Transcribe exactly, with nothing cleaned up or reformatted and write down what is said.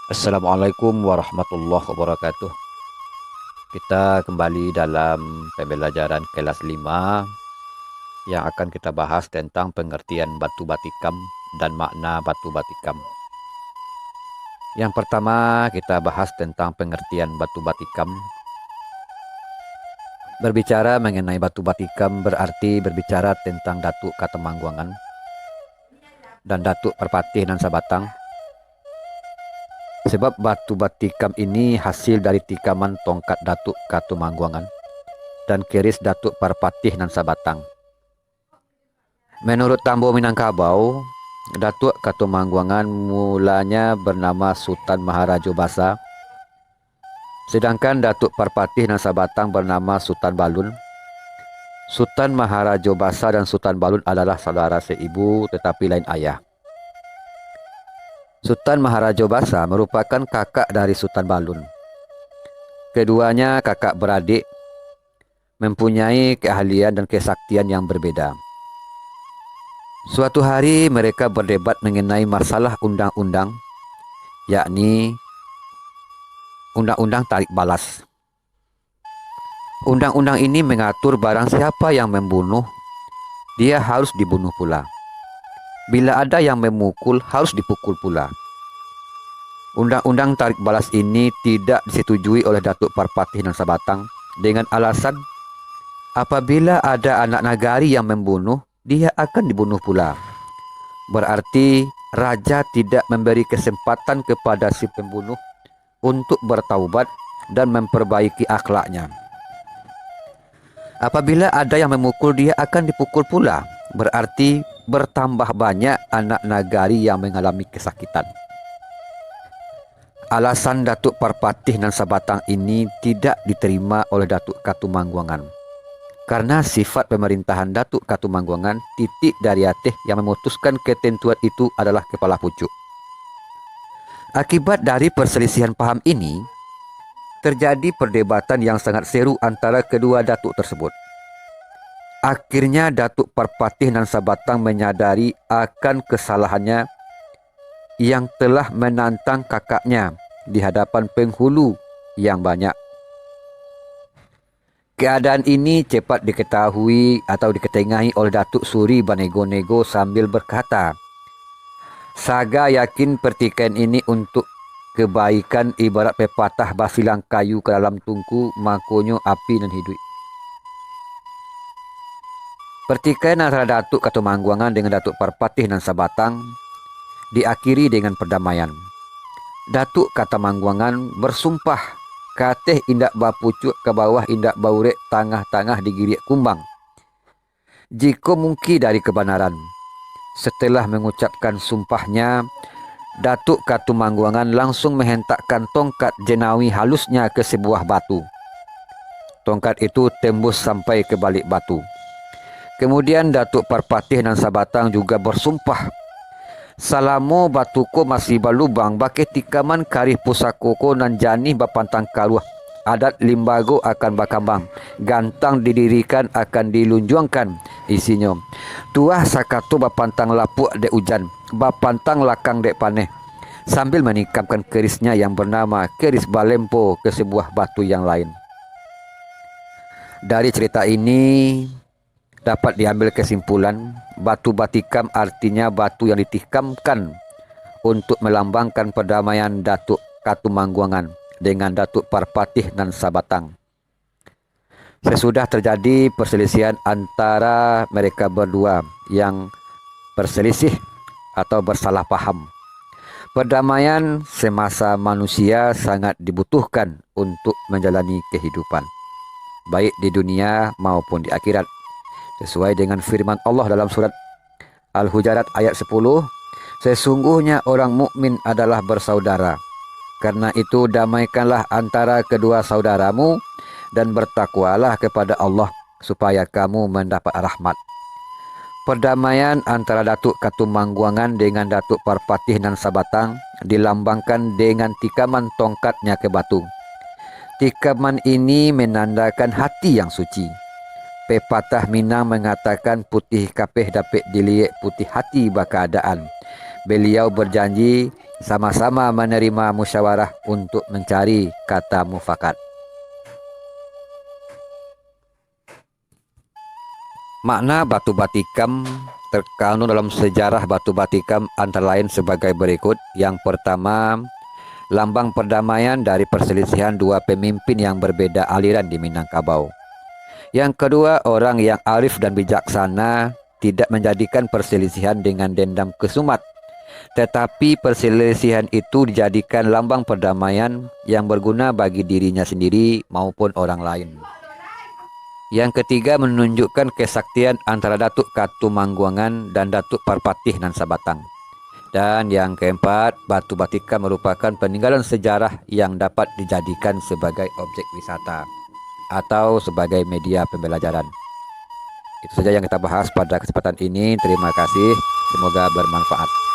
Assalamualaikum warahmatullahi wabarakatuh. Kita kembali dalam pembelajaran kelas lima yang akan kita bahas tentang pengertian batu batikam dan makna batu batikam. Yang pertama, kita bahas tentang pengertian batu batikam. Berbicara mengenai batu batikam berarti berbicara tentang Datuk Katumangguangan dan Datuk Parpatih Nan Sabatang. Sebab batu batikam ini hasil dari tikaman tongkat Datuk Katumangguangan dan keris Datuk Parpatih Nan Sabatang. Menurut Tambo Minangkabau, Datuk Katumangguangan mulanya bernama Sutan Maharajo Basa, sedangkan Datuk Parpatih Nan Sabatang bernama Sutan Balun. Sutan Maharajo Basa dan Sutan Balun adalah saudara seibu tetapi lain ayah. Sutan Maharajo Basa merupakan kakak dari Sutan Balun. Keduanya kakak beradik, mempunyai keahlian dan kesaktian yang berbeda. Suatu hari mereka berdebat mengenai masalah undang-undang, yakni undang-undang tarik balas. Undang-undang ini mengatur barang siapa yang membunuh, dia harus dibunuh pula. Bila ada yang memukul, harus dipukul pula. Undang-undang tarik balas ini tidak disetujui oleh Datuk Parpatih Nan Sabatang dengan alasan, apabila ada anak nagari yang membunuh, dia akan dibunuh pula. Berarti, raja tidak memberi kesempatan kepada si pembunuh untuk bertaubat dan memperbaiki akhlaknya. Apabila ada yang memukul, dia akan dipukul pula. Berarti, bertambah banyak anak nagari yang mengalami kesakitan. Alasan Datuk Parpatih Nan Sabatang ini tidak diterima oleh Datuk Katumangguangan. Karena sifat pemerintahan Datuk Katumangguangan, titik dari ateh yang memutuskan ketentuan itu adalah kepala pucuk. Akibat dari perselisihan paham ini, terjadi perdebatan yang sangat seru antara kedua datuk tersebut. Akhirnya, Datuk Parpatih Nan Sabatang menyadari akan kesalahannya yang telah menantang kakaknya di hadapan penghulu yang banyak. Keadaan ini cepat diketahui atau diketengahi oleh Datuk Suri Banego-nego sambil berkata, "Saga yakin pertikaian ini untuk kebaikan, ibarat pepatah basilang kayu ka dalam tungku, makonyo api nan hiduik." Pertikaian antara Datuk Katumangguangan dengan Datuk Parpatih Nan Sabatang diakhiri dengan perdamaian. Datuk Katumangguangan bersumpah, "Ka ateh indak bapucuak, ka bawah indak baurek, tangah-tangah digiriak kumbang." Jiko mungkin dari kebenaran. Setelah mengucapkan sumpahnya, Datuk Katumangguangan langsung menghentakkan tongkat jenawi halusnya ke sebuah batu. Tongkat itu tembus sampai ke balik batu. Kemudian Datuk Parpatih Nan Sabatang juga bersumpah, "Salamo batu ko masih balubang, bakeh tikaman karih pusako ko nan janih bapantang karuah, adat limbago akan bakambang, gantang didirikan akan dilunjuangkan isinyo. Tuah sakato bapantang lapuak dek ujan, bapantang lakang dek paneh," sambil manikamkan kerisnya yang bernama keris balempo ke sebuah batu yang lain. Dari cerita ini, dapat diambil kesimpulan, batu batikam artinya batu yang ditikamkan untuk melambangkan perdamaian Datuk Katumangguangan dengan Datuk Parpatih Nan Sabatang. Sesudah terjadi perselisihan antara mereka berdua yang berselisih atau bersalah paham, perdamaian semasa manusia sangat dibutuhkan untuk menjalani kehidupan, baik di dunia maupun di akhirat. Sesuai dengan firman Allah dalam surat Al-Hujurat ayat sepuluh, "Sesungguhnya orang mukmin adalah bersaudara. Karena itu, damaikanlah antara kedua saudaramu dan bertakwalah kepada Allah, supaya kamu mendapat rahmat." Perdamaian antara Datuk Katumangguangan dengan Datuk Parpatih Nan Sabatang dilambangkan dengan tikaman tongkatnya ke batu. Tikaman ini menandakan hati yang suci. Pepatah Minang mengatakan, "Putih kapeh dapek diliek, putih hati bakaadaan." Beliau berjanji sama-sama menerima musyawarah untuk mencari kata mufakat. Makna batu batikam terkandung dalam sejarah batu batikam antara lain sebagai berikut. Yang pertama, lambang perdamaian dari perselisihan dua pemimpin yang berbeda aliran di Minangkabau. Yang kedua, orang yang arif dan bijaksana tidak menjadikan perselisihan dengan dendam kesumat, tetapi perselisihan itu dijadikan lambang perdamaian yang berguna bagi dirinya sendiri maupun orang lain. Yang ketiga, menunjukkan kesaktian antara Datuk Katumangguangan dan Datuk Parpatih Nan Sabatang. Dan yang keempat, batu batikam merupakan peninggalan sejarah yang dapat dijadikan sebagai objek wisata atau sebagai media pembelajaran. Itu saja yang kita bahas pada kesempatan ini. Terima kasih. Semoga bermanfaat.